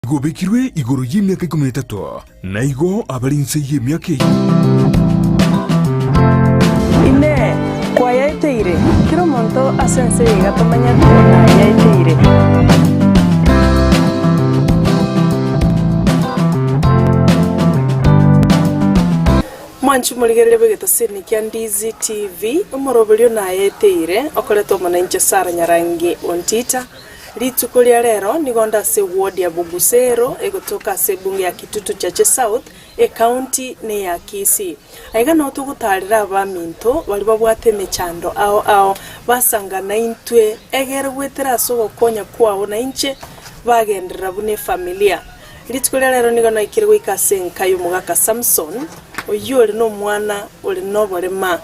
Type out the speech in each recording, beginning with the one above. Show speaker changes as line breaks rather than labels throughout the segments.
Gobekirwe igoro y'emiaka ikomi na etato, na igo abare inse y'emiaka eyio.
Inee! Kwayaeteire? Kera omonto ase ense eye iga tomanyete nayaeteire. Mwanche morigereria bw'egetasini kia Ndizi TV, omoroberio nayaeteire, okoretwa amo nainche Sarah Nyarangi Ontita. Rituko ria rero nigo nde ase eward ya Bogusero egotoka ase ebunge ya Kitutu Chache South, ecounty neya Kisii. Aiga nao togotaarera abaminto baria babwate emechando ao ao basanga naintwe egere goetera ase ogokonya kwao nainche bagenderera buna efamilia. Rituko ria rero nigo naikire goika ase enka y'omogaka Samson, oyio ore nomwana ore noborema.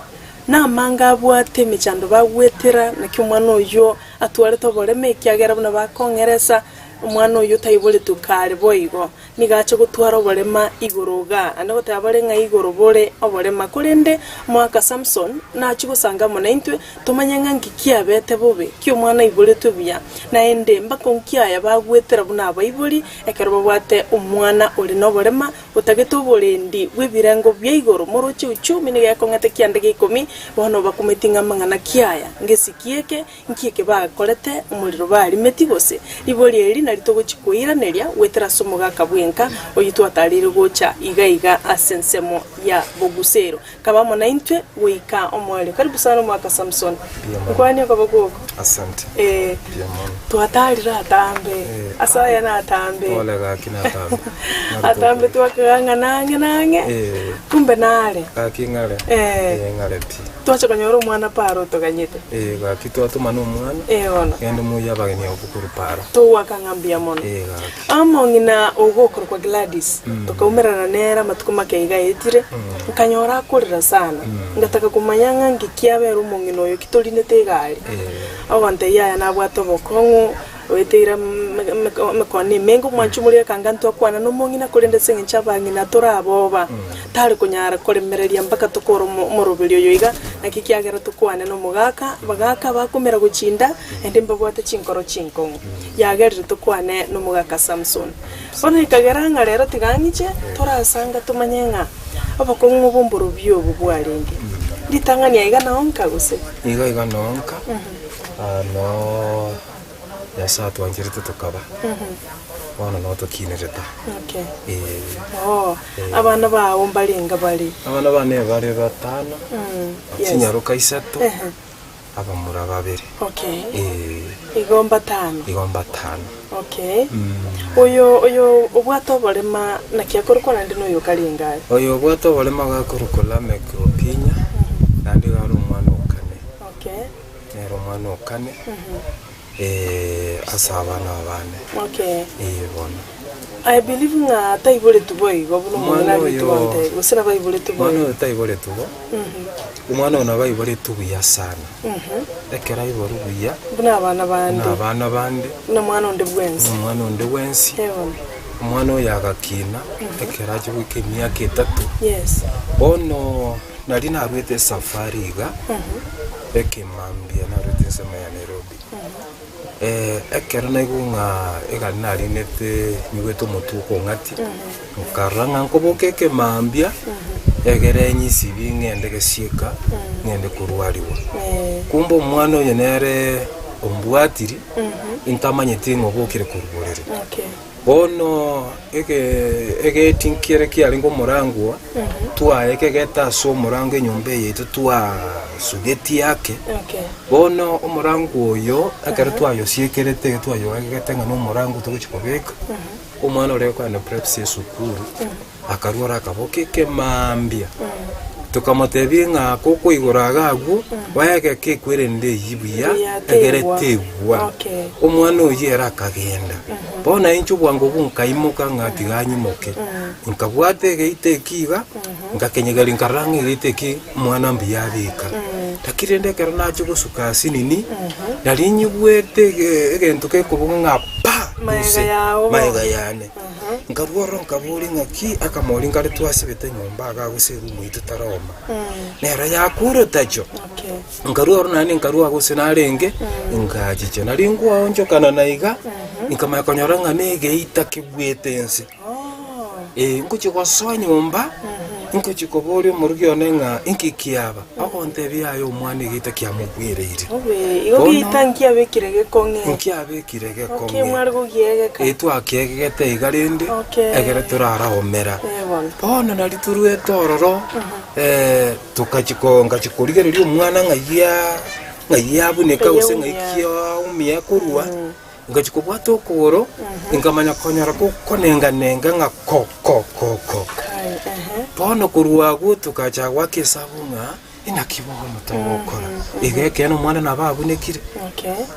Namange abwate emechando bagwetera, naki omwana oyio Atwarete oboremo, ekiagera buna bakong'eresa, omwana oyio taiboretwe kare boigo, nigo ache gotwara oborema igoro igaa. Naende goteba bare ng'a igoro bore oborema. Korende omogaka Samson nachie gosanga amo naintwe, tomanye ng'a nki kiabete bobe, ki omwana aiboretwe buya. Naende mbakong'u ki aya bagwetera buna abaibori, ekero babwate omwana ore noborema, otagete oborendi bw'ebirengo bia igoro, moroche uchumi nigo ekong'ete kianda gia ikomi, bono bakumeti ng'a amang'ana ki aya, ngesiki eke, nki eke bakorete, omorero barimeti gose? Ribori eri nari togochia koiraneria goetera ase omogaka bw'enka oyio twatareire gocha iga iga ase ensemo ya bogusero. Kaba amo naintwe goika omoerio. Karibu sana omogaka Samson.
Mbuya mono.
Nkwanie okoboko oko.
Asante.
Eh,
Mbuya mono.
twatarire atambe.
Eh.
Ase aya natambe.
Pole gaki natambe.
Atambe twakaga ng'a nang'e nang'e.
Eh.
Kumbe nare.
Gaki ng'are.
Eh.
Eh, ng'are pi.
Twacha konyora omwana paro otoganyete.
Eh, gaki twatoma na omwana.
Eh, bono.
Genda omoyie abageni abwo korwa paro.
Togoaka ng'a mbuya mono.
Eh, gaki.
Omong'ina ogokorokwa Gladys, tokaumerana nere amatuko make iga aetire, nkanyora akorera sana. Ngataka komanya ng'a nki kiabera omong'ina oyo ki torinete egari. Ogontebia yaya nabwate obokong'u, oeteire emekone emenge, omwanchi omoria akanga ntwakwana nomong'ina korende ase eng'encho abang'ina tore aboba, tare konyara koremereria mpaka tokore omoroberio oyo iga, naki kiagera tokwane nomogaka, abagaka bakomera gochinda, naende mbabwate chinkoro chinkong'u. Yagerire tokwane nomogaka Samson. Bono ekagera ng'a rero tiga ng'iche torasanga tomanye ng'a obokong'u obo mborobio obo bwarenge. Ritang'ani aiga nao nka gose?
Iga iga nao nka, noo Nyasae atwancherete tokaba, bono noo tokinerete.
Okay.
Eh.
Oo, abana bao mbarenge bare?
Abana bane bare batano,
Yes.
chinyaroka isato.
Ehe.
Abamura babere.
Okay.
Ee.
Igo mbatano.
Igo mbatano.
Okay. Oyo oyo obwate oborema naki akorokwa naende noyo okarenga are?
Oyo obwate oborema iga akorokwa Lameck Opinya, naende iga are omwana o kane.
Okay.
Nere omwana o kane, ase abana bane.
Okay.
Ee bono.
I believe ng'a taiboretwe boigo buna
Omwana
omong'ina aritwe
oyo-
gontebia, gose nabo aiboretwe
Omwana
boigo.
oyo taiboretwe bo, omwana oyo nabo aiboretwe buya sana. Ekero aiborwe buya,
Buna abana bande,
buna abana bande,
buna omwana onde bwensi.
buna omwana onde bwensi,
Eh bono.
omwana oyo agakina, ekero achia goika emiaka etato,
Yes.
bono nari naruete esafari iga, ekemambia naruete ensemo ya Nairobi. Ekero naigwa ng'a egari narinete nyigwete omotwe okong'atia, nkarora ng'a nkoboka ekemambia, egere nyisibi ng'ende gesieka, ng'ende korwariwa. Kumbe omwana oyo nere ombwatiri, intamanyeti ng'a obokire korwa borere. Bono ege egeti nkere kiarenge omorangwa, twaekegete ase omorango enyomba eye yaito twasugetie ake. Bono omorango oyo, ekero twayosiekerete iga twayoegete ng'a nomorango togochia kobeka, omwana oria okogenda preps esukuru, akarwa ore akaboka ekemaambia, tokamotebia ng'a kokoigora iga agwo, oegeke ekwerende eyio buya,
Buya,
egere
tegwa.
tegwa.
Okay.
Omwana oyio ere akagenda. Bono inche obwango obwo nkaimoka ng'a tiga anyimoke. Nkabwata egeita eki iga, ngakenyegeria nkarora ng'a egeita eki omwana mbuya abeka. Lakini rende ekero nachia gosuka ase nini, nari nyigwete ege egento gekobuga ng'a pa!
Magega
inse,
yao bono.
magega yane. Nkarua ororo nkaboria ng'aki akamori nkare twasibete nyomba igaa gose eroom yaito taroma. Nero yakure tacho. Nkarua ororo naende nkarua gose narenge, ngachicha. Nari nkwaonchokana na iga, Nkamanya konyora ng'a negeita kegwete ense. Ee, ngochia gosoa nyomba, ngochia koboria omorugi one ng'a inki kiaba, ogontebia yaya omwana egeita kiamogwereire.
Obe, igo
Bono,
geita nkiabekire gekong'e.
nkiabekire
Okay,
gekong'e.
mware gogiegeka.
Ee, twakiegegete iga rende,
Okay.
egere toraraomera.
Eh, bono.
Bono nari toruete ororo, eh, tokachia ko ngachia korigereria omwana ng'ai aa ng'ai abuneka gose ng'ai kiaumia korwa. Ngachia kobwata okogoro, nkamanya konyora gokonenga-nenga ng'a ko, ko, ko, ko. Bono korwa agwo togacha goaka esabu ng'a inaki bono togokora. Iga ekeene omwana nabo abunekire,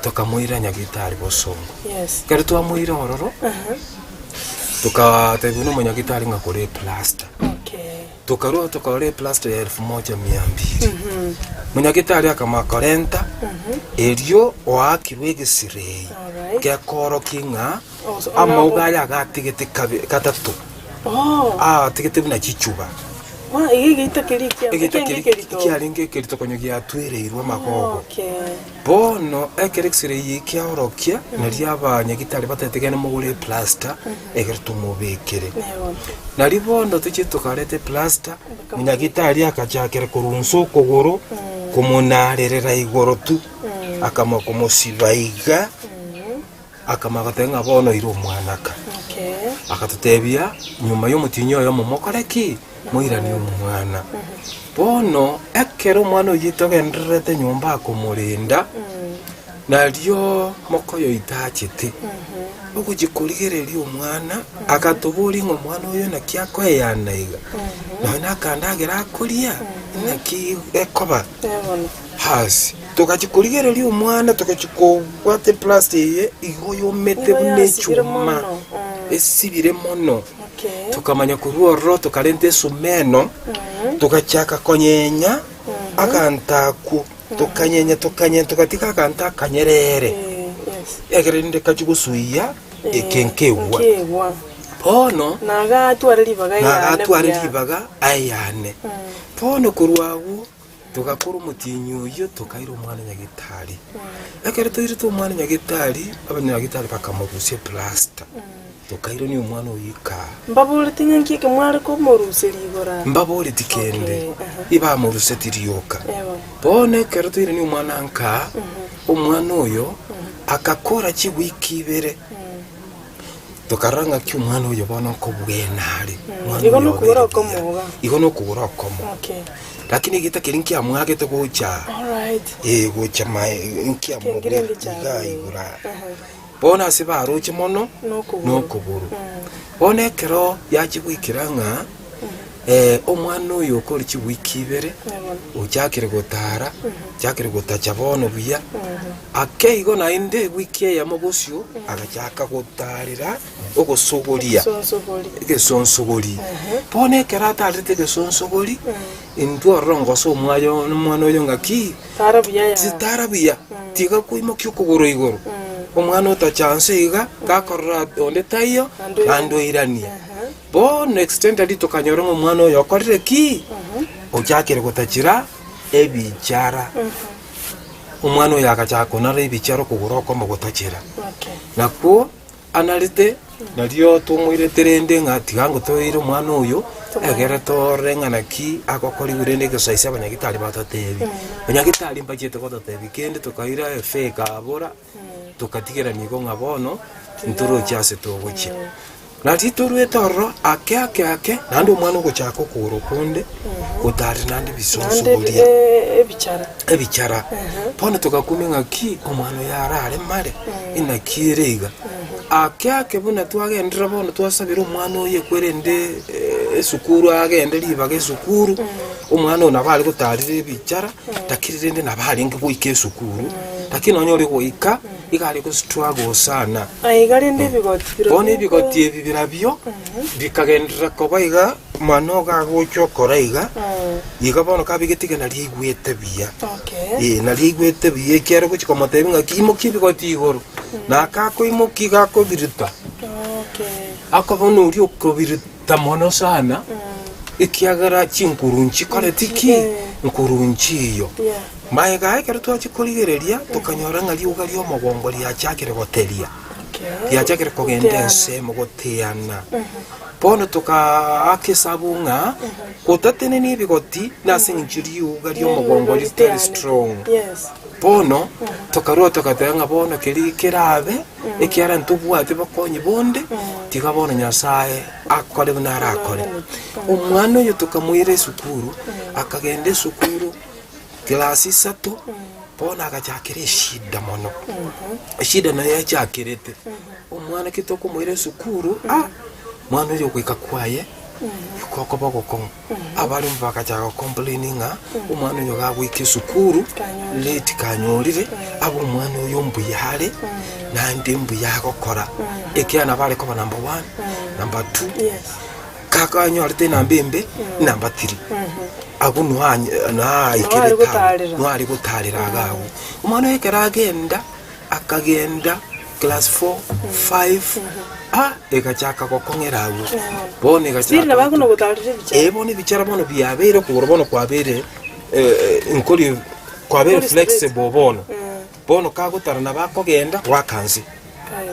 tokamoira nyagitari bosongo. Ekero twamoira ororo, tokatebiwa na omonyagitari ng'a kore eplaster. Tokarua tokagora eplaster ya elfu moja mia mbili. Monyagitari akamanya korenta, erio oakirwe egesirei
Alright.
gekoorokia ng'a
Oh, so-
amauga aya agatigete kabe gatato,
Oh,
aatigete buna chichuba.
wa, iga egeita keria kia-
Egeita
ekiarenge
keria
ekerito.
kiarenge ekerito konya giatwereirwe amagogo.
Okay.
Bono ekero ekesirei eye kiaorokia, nario abanyagitari batete genda mogore eplaster egere tomobekere. Nario bono tochie tokareta eplaster, monyagitari agachakera korwa inse okogoro, komonarerera igoro tu, akamanya komosiba iga, akamanya goteba ng'a bono ira omwana aka. Agatotebia, nyuma y'omotienyi oyomo mokore ki? Moiranie omwana. Bono ekero omwana oyio togendererete nyomba akomorenda, nario mokoyoito achete, ogochia korigereria omwana, agatoboria ng'a omwana oyo naki akoeyana iga, nonya na akandagera akoria, naki ekoba. Haasi, togachia korigereria omwana, togachia kobwata eplasta eye, igo yomete
Igo
buna
yasibire
echuma,
mono, mm.
esibire mono.
Okay.
Tokamanya korwa ororo tokarenta esumeno, togachaka konyenya aganto akwo, tokanyenya tokanyenya togatiga aganto akanyerere,
Eh, yes.
ekero rende kachia gosuiya eke nkegwa.
Nkegwa.
Bono
Nagatware ribaga eyane
nagatware
buya.
ribaga ayane. Bono korwa agwo Togakora omotienyi oyio, tokaira omwana nyagetari. Ekero toirete omwana nyagetari, abanyagitari bakamorusia eplasta, tokairania omwana oyio ikaa.
Mbaboreti ng'a nki eke mware komoruseria igoro aa?
Mbaboreti kende,
Okay, aha.
ibamoruseti rioka.
Eeh.
Bono ekero toirania omwana nkaa, omwana oyo agakora chiwiki ibere, Tokarora ng'aki omwana oyo bono nkobwena are, omwana
Igo
oyo
nokogoro
obeire buya.
okomo iga.
Igo nokogoro okomo.
Okay.
Lakini egeita keria nkiamwagete gocha aa.
Alright.
Eh, gocha mae
Kengire
nkiamobwera
ndicha
iga
abwo.
igoro aa.
Aha.
Bono ase baroche mono,
Nokogoro.
nokogoro. Bono ekero yachia goikera ng'a omwana oyo okore chiwiki ibere, ochakire gotara, ochakire gotacha bono buya, ake igo naende ewiki eyemo bosio, agachaka gotarera ogosogoria, egesonsogori. Bono ekero atarerete egesonsogori, intwe ororo ngosa omwaye omwana oyo ng'aki, tara buya, tiga koimokia okogoro igoro, omwana otacha nse iga, gakorora onde taiyo, naende oiranie. Bono extended tokanyora ng'a omwana oyo okorire ki? Ochakire gotachera ebichara. Omwana oyo agachaka konara ebichara okogoro okomo gotachera. Nakwo anarete nario tomoirete rende ng'a tiga ngotoire omwana oyo egere torore ng'a naki agokorigwa rende egesaisi abanyagitari batotebi. Abanyagitari mbachete gototebi kende tokaira efe ekabora. Tokatigerania igo ng'a bono ntoroche ase togochia. Na ritorwete ororo ake ake ake, naende omwana ogochaka okogoro konde, gotarire naende ebisonso
Naende
boria.
ebichara.
Ebichara. Bono togakumia ng'a ki, omwana oyo araremare, inaki ere iga. Ake ake buna twagenderera bono twasabera omwana oyo ekwerende esukuru agende ribaga esukuru, omwana oyo nabo are gotarera ebichara, Lakini rende nabo arenge goika esukuru, lakini nonya ore goika, iga are go struggle sana.
Aiga rende ebigoti birobio
Bono ebigoti ebi birabio bikagenderera koba iga, omwana ogo agocha okora iga, iga bono kabegete iga nario aigwete buya.
Okay.
Eh, nario aigwete buya ekiagera ogochia komotebia ng'aki imokia ebigoti igoro, na akakoimokia iga akobiruta,
Okay.
akoba buna oria okobiruta mono sana. Ekiagera chinkuru nchikoreti ki? Nkuru nchiiyo. Magega ekero twachia korigereria, tokanyora ng'a riuga ri'omogongo riachakire goteria.
Okay.
Riachakire kogenda
Goteana.
ensemo goteana. Bono tokaaka esabu ng'a gotatenenia ebigoti nase eng'encho riuga ri'omogongo ritari strong.
Yes.
Bono tokarua togateba ng'a bono keria kerabe, ekiagera ntobwati bokonyi bonde, tiga bono Nyasaye akore buna arakore. Omwana oyo tokamoira esukuru, akagenda esukuru class isato, bono agachakera eshida mono. Eshida naye yachakerete, omwana ki tokomoira esukuru, ah, mwana oyo ogoika kwaye, gokoba ogokong'u. Abalimu bagachaka gocomplain ng'a omwana oyo gagoika esukuru late kanyorire, abe omwana oyo mbuya are, naende mbuya agokora, ekiagera nabo are koba number one, number two, kakanyorete enamba embe, number three. Abwo noa
Noare
noaikire town,
gotarera.
noare gotarera iga agwo. Omwana oyo ekero agenda, Akagenda class 4, 5, ah, egachaka gokong'era agwo. Bono
Still
egachaka
nabo akona gotarera ebichara.
Eh, bono ebichara bono biabeire okogoro bono kwabeire eh, nkori kwabeire
Nkori straight.
flexible bono. Bono kagotara nabo akogenda goaka nse.
Aye.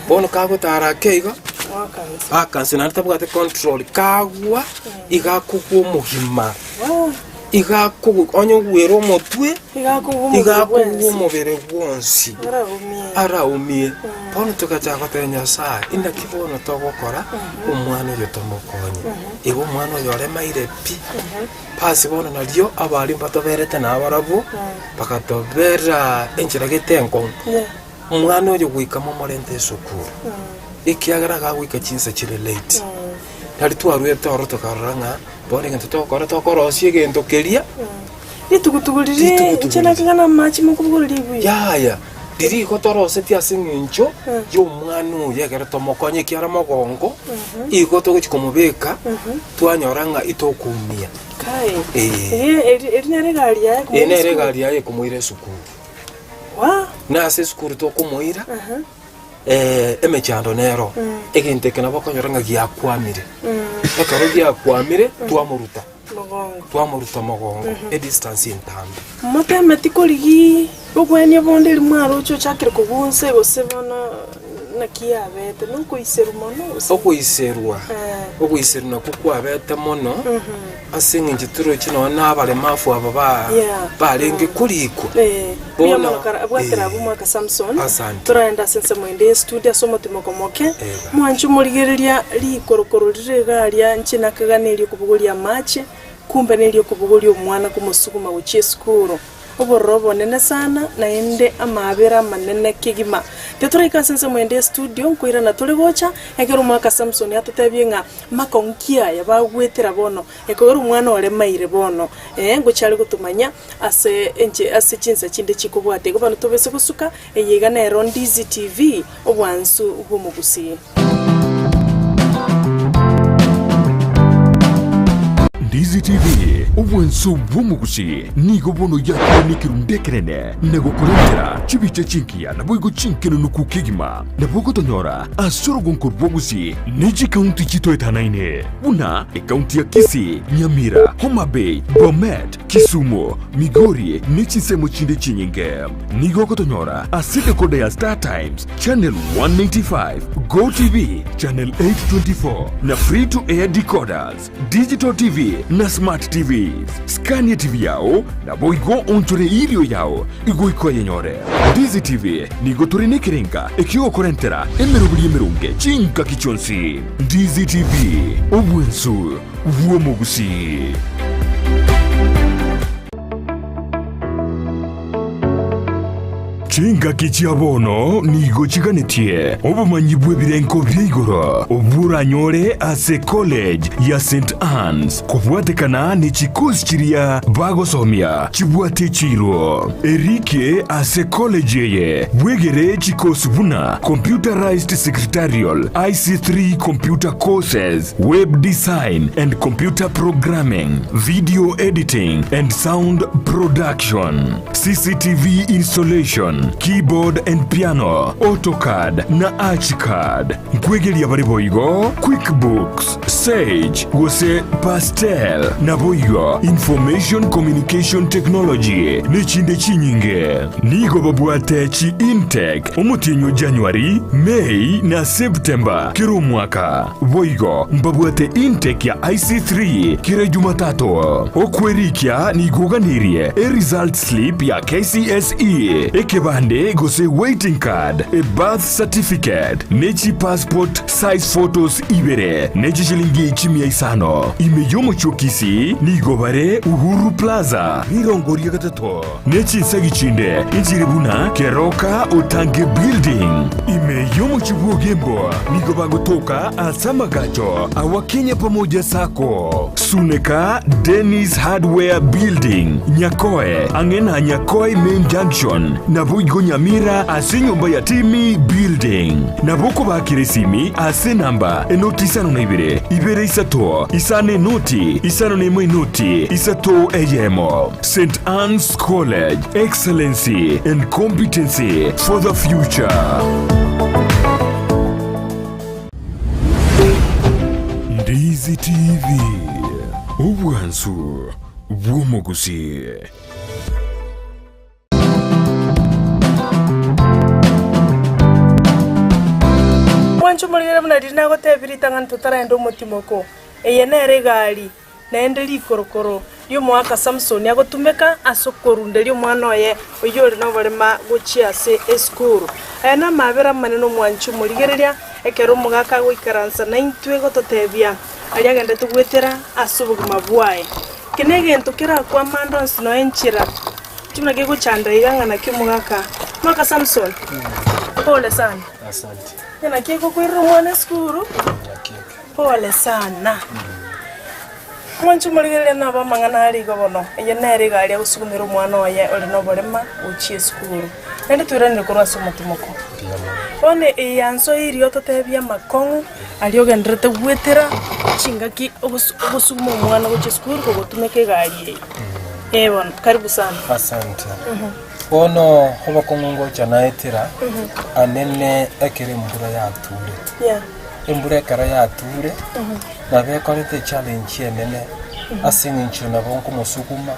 Bono kagotara ake igo,
Goaka nse.
aka nse naende tabwate control, kagwa iga akogwa omogima.
Wah.
Iga akogwa onye ogwere omotwe,
Iga akogwa omobere
iga akogwa
bwensi.
omobere bwonsi,
Araumie.
araumie. Bono togachaka gotebia Nyasaye, inaki bono togokora omwana oyo tomokonye? Igo omwana oyo oremaire pi. Basi bono nario abalimu batoberete nabarabwo, bagatobera enchera gete enkong'u.
Yeah.
Omwana oyo goika momorente esukuru, ekiagera gagoika chinsa chire late. Nari twaruete ororo tokarora ng'a bono egento togokora tokorosia egento keria.
Ritugutugu riria
Ritugutugu
inche
riria.
nakigana amache mokobogora ribuya.
Yaya, riria igo torosetie ase eng'encho y'omwana oyo ekero tomokonye ekiara mogongo, igo togochia komobeka, twanyora ng'a itokoumia.
Kai.
Eh.
Eri eri eri nere egari yaye
Eye
komoira
nere
esukuru.
egari yaye ekomoira esukuru.
Wah.
Na ase esukuru tokomoira, emechando nero, egento eke nabo okonyora ng'a giakwamire. Ekero giakwamire, twamoruta,
Mogongo.
twamoruta mogongo, edistance entambe.
Motemeti korigia obogwenia bonde erio mwaroche ochakire kogunsa gose bono naki yabete, nokoiserwa mono gose?
Okoiserwa,
Eh.
okoiserwa nakwo kwabete mono, ase eng'encho toroche nonya na abaremafu aba ba
Yeah.
barenge korikwa.
Eh, mbuya
Bono,
mono kara bwatera
eh,
abwo mwaka Samson
Asante.
toraende ase ensemo ende y'estudio ase omotimoko moke
Ega.
mwanche omorigereria rikorokoro rire iga aria inche nakaganerie kobogoria amache kumbe nerio kobogoria omwana komosuguma gochia esukuru Obororo obonene sana, naende amaabera amanene kegima. Titoraika ase ensemo ende y'estudio, nkoirana tore gocha, ekero omwaka Samson atotebie ng'a makong'u ki aya bagwetera bono, ekogera omwana oremaire bono, ee, ngochia are gotomanya ase enche ase chinsa chinde chikobwatia. Igo bono tobese gosuka, eye iga nero Ndizi TV, obwansu bw'omogusii.
Ndizi TV, obwanso bw'omogusi, nigo bono yakire nekerundu ekenene na gokorentera chibicha chingiya naboigo chinkenenuku kegima. Nabo ogotonyora ase orogonko rw'obogusi ne chikaunti chitoetanaine buna ekaunti ya Kisii, Nyamira, Homa Bay, Bomet, Kisumu, Migori ne chinsemo chinde chinyinge. Nigo ogotonyora ase decoder ya Star Times, Channel 195, Go TV, Channel 824 na Free to Air decoders, Digital TV na Smart TVs. Skania TV yao naboigo onchore irio yao igoika oyenyore. Ndizi TV nigo tore nekerenga ekiogokorentera emeroberi emeronge chingaki chionsi. Ndizi TV, obwensu bw'omogusii. Chingaki chia bono nigo chiganetie obomanyi bw'ebirengo bia igoro obwo oranyore ase College ya St Anne's kobwatekana ne chikosi chiria bagosomia chibwate echiiro. Erike ase college eye bwegere chikosi buna Computerized Secretarial, IC3 Computer Courses, Web Design and Computer Programming, Video Editing and Sound Production, CCTV Installation. Keyboard and Piano, AutoCAD na ArchiCAD. Nkwegeria bare boigo Quickbooks, Sage gose Pastel, naboigo Information Communication Technology nechinde chinyinge. Nigo babwate chi intake omotienyi o January, May na September kera omwaka. Boigo mbabwate intake ya IC3 kera Jumatatu. Okwerikia nigo oganirie e result slip ya KCSE, ekebande gose waiting card, e birth certificate, ne chi passport size photos ibere, ne chishilingi chimia isano. Ime y'omochie o Kisii nigo bare Uhuru Plaza, rirongo ria gatato, ne chinsegi chinde inchire buna Keroka Otange Building. Ime y'omochie bw'Ogembo nigo bagotoka ase amagacho awa Kenya Pamoja Sacco, Suneka Dennis Hardware Building, Nyakoe, ang'e na Nyakoe Main Junction, naboigo Nyamira ase enyomba ya Timmy Building. Nabo okobakera esimi ase enamba enoti isano na ibere, ibere isato, isano enoti, isano na emo enoti, isato eyemo. St Anne's College, Excellency and Competency for the Future. Ndizi TV, obwansu bw'omogusii.
Mwanche omorigere buna riria nagotebia ritang'ani totaraenda omotimoko, eye nere egari. Naende rikorokoro ri'omoaka Samsoni agotumeka ase okorunderia omwana oye oyio ore noborema gochia ase esukuru. Aya namabera amanene omwanchi omorigereria, ekero omogaka agoikaransa naintwe gototebia aria agendete goetera ase obogima bwaye. Eke negento kerakwame ande onsi noe enchera, inche buna kegochanda iga ng'a naki omogaka Omogaka Samson, pole sana.
Asante.
Ng'a naki egokoirera omwana esukuru?
Naki eke.
Pole sana. Mwanche omorigereria nabo amang'ana are igo bono, eye nere egari agosugumera omwana oye ore noborema gochia esukuru. Naende toiranere korwa ase omotimoko. Bono eye yansoirie ototebie amakong'u aria ogendererete gwetera chingaki ogos- ogosuguma omwana gochia esukuru kogotumeka egari eye. Eh bono, karibu sana.
Asante. Bono obokong'u ngocha naetera anene ekero embura yature.
Yeah.
Embura ekero yature, nabo ekorete echallenge enene ase eng'encho nabo nkomosuguma,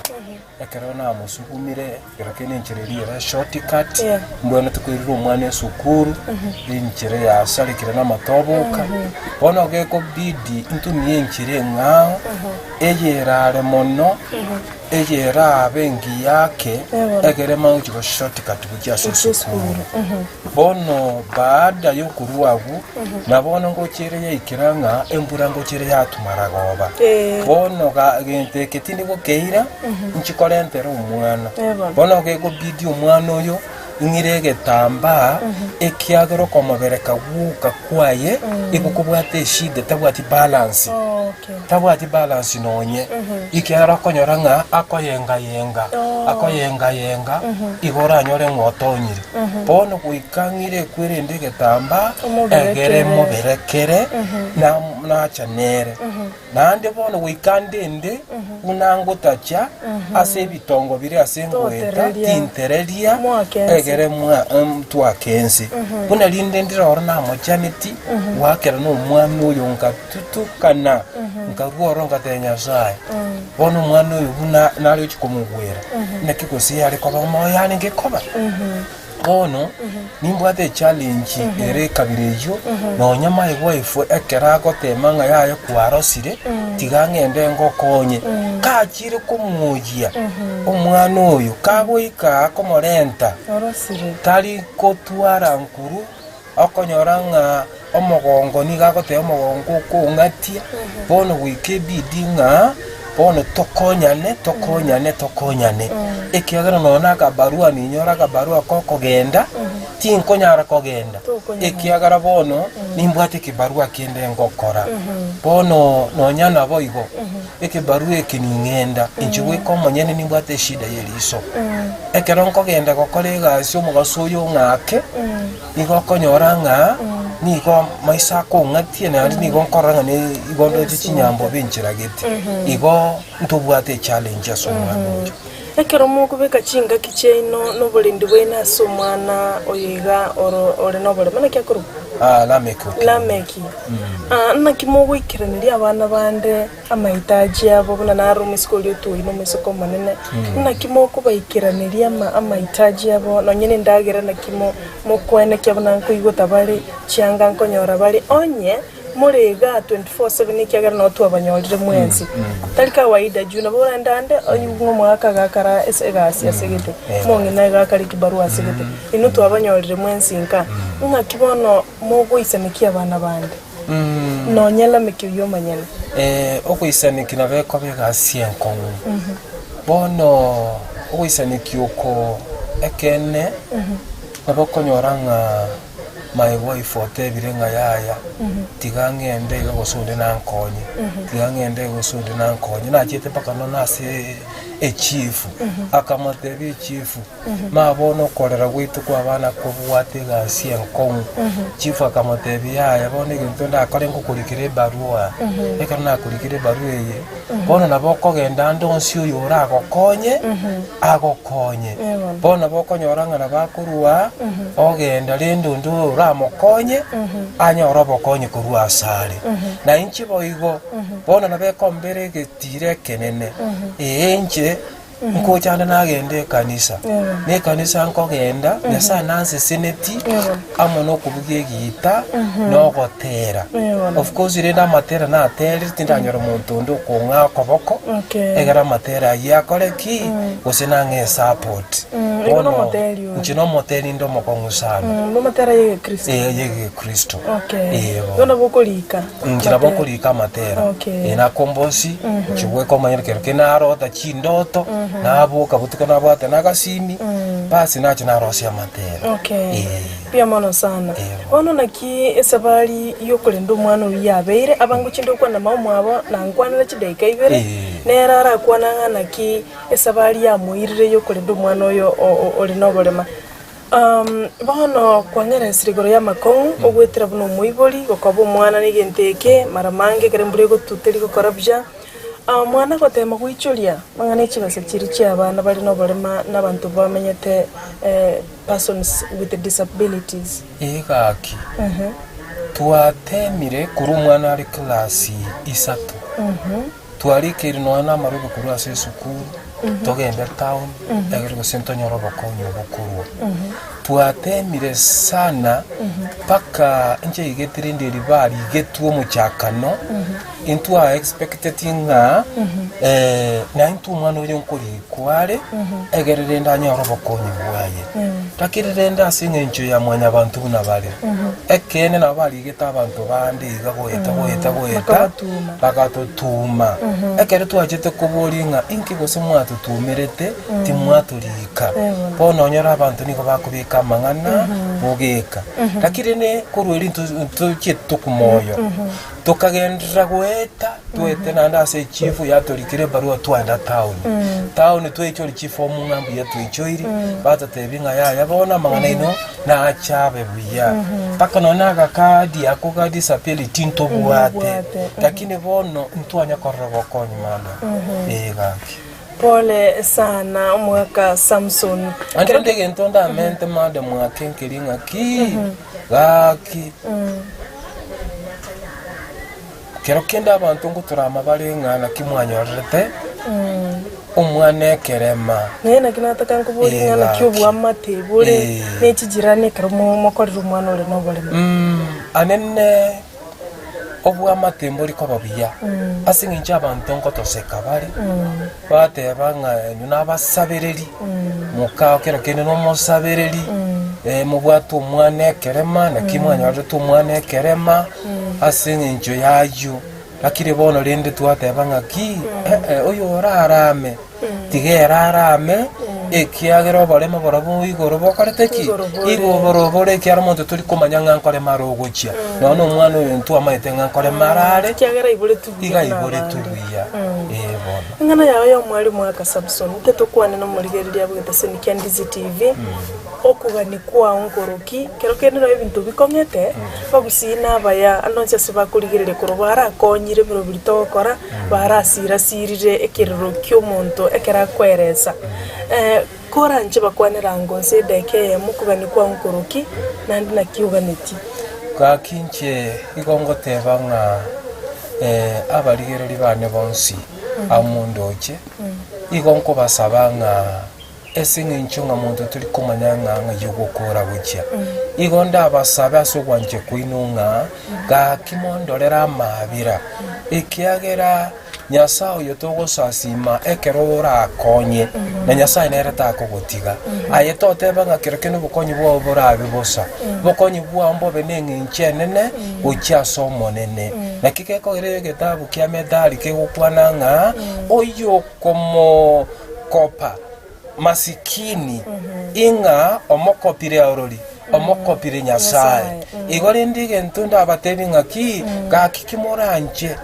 ekero namosugumire, ekero kende enchera eria ere eshort cut,
Yeah.
mbwenerete koirera omwana esukuru, enchera yasarekire na amatoboka, bono gekobidi ntumie enchera eng'ao, eyerare mono, eyerabe engiya ake, egere manye gochia goshort cut gochia ase
Gochia
esukuru. Bono baada y'okorua agwo, na bono ngocha ere yaikera ng'a embura ngocha ere yatumara goba. Bono ga gento eke tindi gokeira, inchi korentera omwana. Bono gekobidi omwana oyo, ing'ire egetambaa, ekiagera okomobereka gwoka kwaye, igo kobwate eshida tabwati balance. Tabwati balance nonye, ekiagera okonyora ng'a akoyenga-yenga, akoyenga-yenga, igo oranyore ng'a otonyire. Bono goika ng'ire ekwerende egetambaa, egere moberekere, na nacha nere. Naende bono goika ndende buna ngotacha ase ebitongo bire ase ngoeta, tintereria, egere mwa twake ense. Buna rinde ndire oro namochaneti, goakera nomwana oyo nka. Tutukana, nkarua ororo ngatebia Nyasae, Bono omwana oyo buna nare gochia komogwera, naki gose yare koba omoyo yarenge koba? Bono nimbwate echallenge ere ekabira eyio, nonya my wife ekero agotema ng'a yaya kwarosire, tiga ng'ende ngokonye. Kachire komwoyia omwana oyo, kagoika akomorenta, tari kotwara nkuru. Okonyora ng'a omogongo nigo agoteba omogongo okong'atia, bono goika ebidi ng'a bono tokonyane tokonyane tokonyane, ekiagera nonya na akabarua ninyore akabarua kokogenda, tinkonyara kogenda, ekiagera bono nimbwate ekebarua kende ngokora. Bono nonya nabo igo, ekebarua eke ning'enda, inche goika omonyene nimbwate eshida ya eriso. Ekero nkogenda gokora egasi omogaso oyo ong'ake, nigo okonyora ng'a nigo maiso akong'atia naende nigo nkorora ng'a ne igo ndoche chinyambobe enchera gete. Igo ntobwate echallenge ase omwana oyo.
Ekero mokobeka chingaki chiaino na oborendi bwaino ase omwana oyo iga oro ore noborema, naki akorokwa?
Ah, Lameki Otieno.
Lameki. Ah, naki mogoikeraneria abana bande amahitaji abo buna naro omoiseke oria otuoyi na omoiseke omonene, naki mokobaikeraneria ama amahitaji abo nonye na endagera naki mo mokoenekia buna nkoigota bare, chianga nkonyora bare, onye More igaa 24/7 ekiagera nao twabanyorire mwensi. Tari kawaida juu nabo orende ande oigwe ng'a omogaka agakara ase egasi ase gete, omong'ina iga akare ekibarua ase gete. Inwe twabanyorire mwensi nka, ng'aki bono mogoisanekia abana bande? Nonya Lameki oyio omonyene.
Ogoisanekia nabo ekoba egasi enkong'u. Bono ogoisanekia oko ekeene nabo okonyora ng'a. My wife otebire ng'a yaya, tiga ng'ende iga gose onde nankonye, tiga ng'ende iga gose onde nankonye. Nachiete mpaka nonya ase echifu, akamotebia echifu, ma bono okorera gwaito kwa abana kobwate egasi enkong'u. Chifu akamotebia yaya bono egento ndakore ngokorikera ebarua, ekero nakorikire ebarua eye, bono nabo okogenda ande onsi oyo oragokonye, agokonye. Bono nabo okonyora ng'a nabo akorwa ogenda rende onde oyo oramokonye, anyore obokonyi korwa asare. Na inche boigo, bono nabo ekombera egetiro ekenene, ee inche nkocha ande nagenda ekanisa, na ekanisa nkogenda, Nyasaye nanseseneti amo na okobugia egita na ogotera. Of course rende amatera naterire tindanyora monto onde okong'aa okoboko, egere amatera ayio akore ki? Gose nang'e esupport.
Igo
Bono
nomoteri ore.
inche nomoteri inde omokong'u sana.
Nomatera ya egekristo.
Eh, ya egekristo.
Okay.
Eh,
Igo nabo okorika.
Inche nabo
Amatera.
nkorika amatera.
Okay.
Eh, nakombosi, inche goika omanyire kero kende narota chindoto, naboka botuko nabwate na agasimi, basi nacha narosia amatera.
Okay.
Eh.
Mbuya mono sana.
Eh.
Bono naki esabari yokorenda omwana oyio yabeire, abango chinde okwana mama omwabo nankwanera chidaika ibere,
Eh.
nere arakwana ng'a naki Esabari yamoirire y'okorenda omwana oyo ore noborema. Bono kwang'eresire igoro y'amakong'u, ogwetera buna omoibori, gokoba omwana negento eke, mara mange ekero embura egotuta teri gokora buya. Omwana gotema goichoria mang'ana echibesa chiria chi'abana bare noborema na abanto bamenyete persons with disabilities.
Ee gaki, twatemire korwa omwana are class isato. Twarikeire nonya namarobe korwa ase esukuru, togende town, egere gose ntonyore obokonyi obo korwa. Twatemire sana mpaka inche igete rende eri barigetwe omochakano, intwa expecteti ng'a naintwe omwana oyo nkorikwa are, egere rende anyore obokonyi bwaye. Lakini rende ase eng'encho ya mwanyabanto buna bare, ekeene nabo barigete abanto bande iga goeta goeta goeta,
Bakabatuma.
bagatotuma. Ekero twachete koboria ng'a inki gose mwatotumerete, timwatorika. Bono onyore abanto nigo bakobeka amang'ana bogeka. Lakini rende korwa erio nto- ntochiete tokumoyo, tokagenderera goeta, Twaete naende ase echifu yatorikire ebarua twaenda town. Town twaichoria chifomu ng'a mbuya twaichoiri, batotebia ng'a yaya bono amang'ana aino nache abe buya. Mpaka nonya na agakadi ako ga disability ntobwate,
Ntobwate,
lakini bono ntwanya korora obokonyi madam. Ee gaki.
Pole sana omogaka Samson.
Naende rende egento ndamente madam ake nkeri ng'aki, gaki. Kero kende abanto ngotorama bare ng'a naki mwanyorerete omwana ekerema.
Naye naki nataka nkoborie ng'a naki obwamate bore ne chijirani ekero mokorire omwana ore noboremo.
Anene obwamate mbori koba buya ase eng'encho abanto ngotoseka bare, bateba ng'a inwe nabasabereri, mokao kero kende nomosabereri, mobwate omwana ekerema, naki mwanyorerete omwana ekerema. Ase engencho y'ayio, lakini bono rende twateba ng'a ki, eh, oyo orarame, tiga ere arame, Ekiagera oboremo borobwo igoro bokorete ki?
Igoro bore.
Igo borobore ekiagera omonto tori komanya ng'a nkorema are ogochia. Nonya na omwana oyo ntwamaete ng'a nkorema arare,
Ekiagera aiboretwe buya
iga
buna
aiboretwe
abande.
buya. Ee bono.
Eng'ana yao y'omwalimu aka Samson, intwe tokwane nomorigereria bw'egeteseni kia Ndizi TV, okogania kwao nkoroki, kero kende nabo ebinto bikong'ete, bagusii nabaya ande onsi ase bakorigereria korwa barakonyire ebiro biria togokora, barasirasirire ekerero ki'omonto ekero akoeresa. Koranche bakwanere ango nse edageka eyemo okogania kwao nkoroki, naende naki oganetie.
Gaki inche igo ngoteba ng'a abarigereria bane bonsi amo ndoche, igo nkobasaba ng'a ase eng'encho ng'a monto tori komanya ng'a ng'ai ogokora gochia, igo ndabasabe ase ogwancha kwaino ng'a gaki mondorere amaabera, ekiagera Nyasae oyo togosasima ekero orakonye, na Nyasae nere takogotiga. Aye toteba ng'a kero kende obokonyi bwao borabe bosa, obokonyi bwao mbobe neng'encho enene gochia ase Omonene. Naki gekogera egetabu kia Methali kegokwana ng'a oyokomokopa masikini ing'a omokopire orori, omokopire Nyasae. Igo rende egento ndabatebie ng'aki, gaki ki moranche,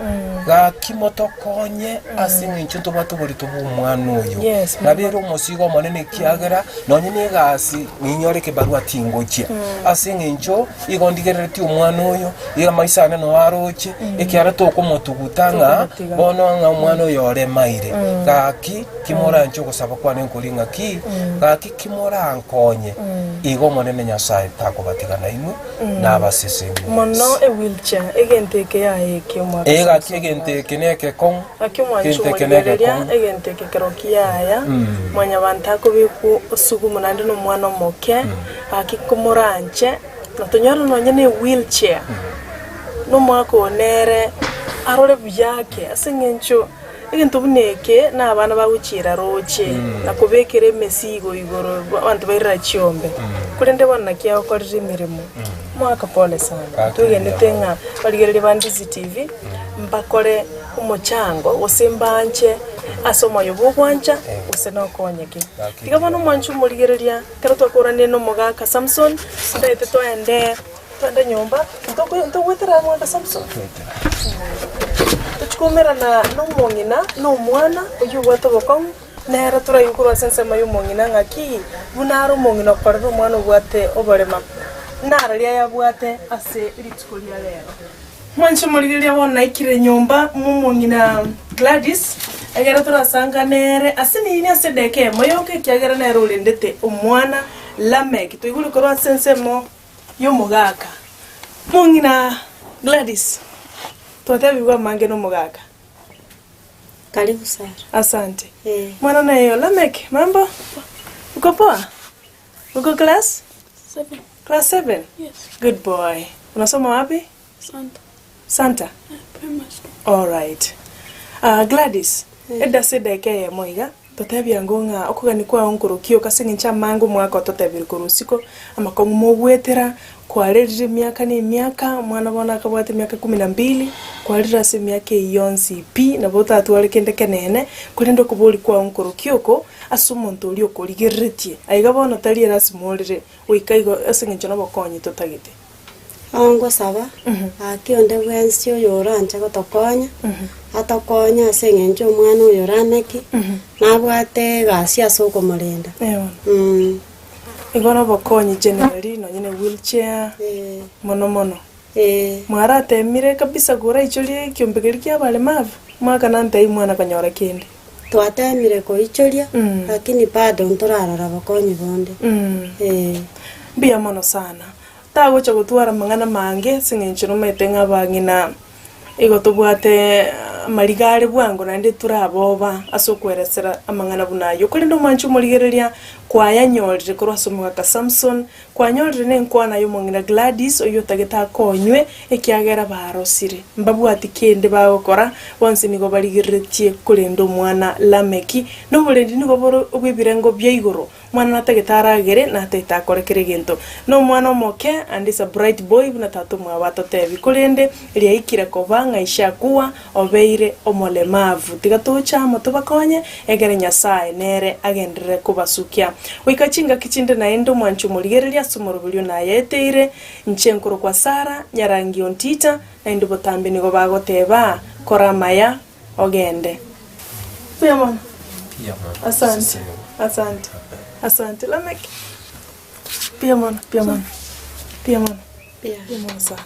gaki motokonye ase eng'encho ntobwate oborito bw'omwana oyo.
Yes,
Nabo ere omosigo omonene ekiagera nonye na egasi ninyore ekebarua tingochia, ase eng'encho igo ndigereretie omwana oyo, iga amaiso ane noo aroche, ekiagera tokomotuguta ng'a
Tokomotiga.
bono ng'a omwana oyo oremaire. Gaki Timoranche ogosaba kwane nkori ng'aki, gaki kimorankonye, igo Omonene Nyasae takobatiga nainwe, nabasesenie.
Mono ewheelchair, egento eke yaye eke omwaka
Ee, gaki
Samson
egento
Mbae.
eke nekekong'u,
Gaki omwancho
egento eke
omorigereria,
nekekong'u.
egento eke kero kiaya, mwanyabanto akobekwa osugumu naende na omwana omoke, gaki komoranche, na tonyore nonye na ewheelchair, na omwaka oo nere arore buya ake, ase eng'encho. Egento buna eke nabana bagochiera roche, na kobekera emesigo igoro abanto bairera chiombe. Korende bono naki agokorire emeremo? Omogaka pole sana. Twegenete ng'a barigereria ba Ndizi TV mbakore omochango gose mbanche ase omoyo bw'ogwancha gose nokonyeke. Tiga bono omwanche omorigereria ekero twakoranire na omogaka Samson, ntaete toende Twende nyomba, ntogwetera omogaka Samson? Tochia koumerana nomong'ina na omwana oyio obwate obokong'u, nere toraigwe korwa ase ensemo y'omong'ina ng'aki buna are omong'ina okorera omwana obwate oborema, nararia ayabwate ase rituko ria rero. Mwanche omorigereria bono naikire nyomba mw'omong'ina Gladys, ekero torasangane ere ase nini ase edageka eyemo yoka ekiagera nere orendete omwana Lameck. Toigure korwa ase ensemo y'omogaka. Mong'ina Gladys, twatebigwe amange nomogaka.
Karibu Sara.
Asante.
Eh.
Mwana naye Lameck, mambo? Uko poa? Uko class?
Seven.
Class 7?
Yes.
Good boy. Unasoma wapi?
Santa.
Santa?
Eh, primary school.
Alright. Ah, Gladys, edase edageka eyemo iga, totebie ango ng'a okogania kwao nkorokia oka ase eng'encho amange omwaka ototebire korwa isiko, amakong'u mogwetera, kwarerire emiaka na emiaka, omwana bono akabwate emiaka kumi na mbili, kwarire ase emiaka eyio yonsi pi, nabo otatware kende kenene, korende okoboria kwao nkorokia oko, ase omonto oria okorigereretie. Aiga bono tari erasima orere, goika igo ase eng'encho nobokonyi totagete.
Ao ngosaba, gaki onde bwensi oyoranche gotokonya, atokonye ase eng'encho omwana oyo Lameki, nabwate egasi ase okomorenda.
Eeh. Igo nobokonyi generally nonye ne wheelchair, mono mono. Mwaratemire kabisa koraichorie ekiombe keria kia abaremavu, mwaka nantebie mwana konyora kende.
Twatemire koichoria, lakini bado ntorarora bokonyi bonde.
Mbuya mono sana. Tagocha gotwara amang'ana mange ase eng'encho nomanyete ng'a abang'ina igo tobwate amariga are bwango naende toraboba ase okweresera amang'ana buna ayio. Korende omwanche omorigereria, Kwayanyorire korwa ase omogaka Samson, kwanyorire nenkwana y'omong'ina Gladys oyio otagete akonywe, ekiagera barosire, mbabwati kende bagokora, bonsi nigo barigereretie korenda omwana Lameki, na oborendi nigo bore obw'ebirengo bia igoro. Omwana natagete aragere, natagete akore kera egento. Nomwana omoke, and is a bright boy buna tata omwabo atotebi. Korende riaikire koba ng'a ishe akua, obeire omolemavu. Tiga toche amo tobakonye, egere Nyasae nere agenderere kobasukia. Goika chingaki chinde naende omwanchi omorigereria ase omoroberio nayaeteire, inche nkorokwa Sara, nyarangi ontita, naende botambe nigo bagoteba, Kora amaya, ogende. Mbuya mono. Asante, asante, asante. Lameck, mbuya mono, mbuya mono, mbuya mono, mbuya mono sana.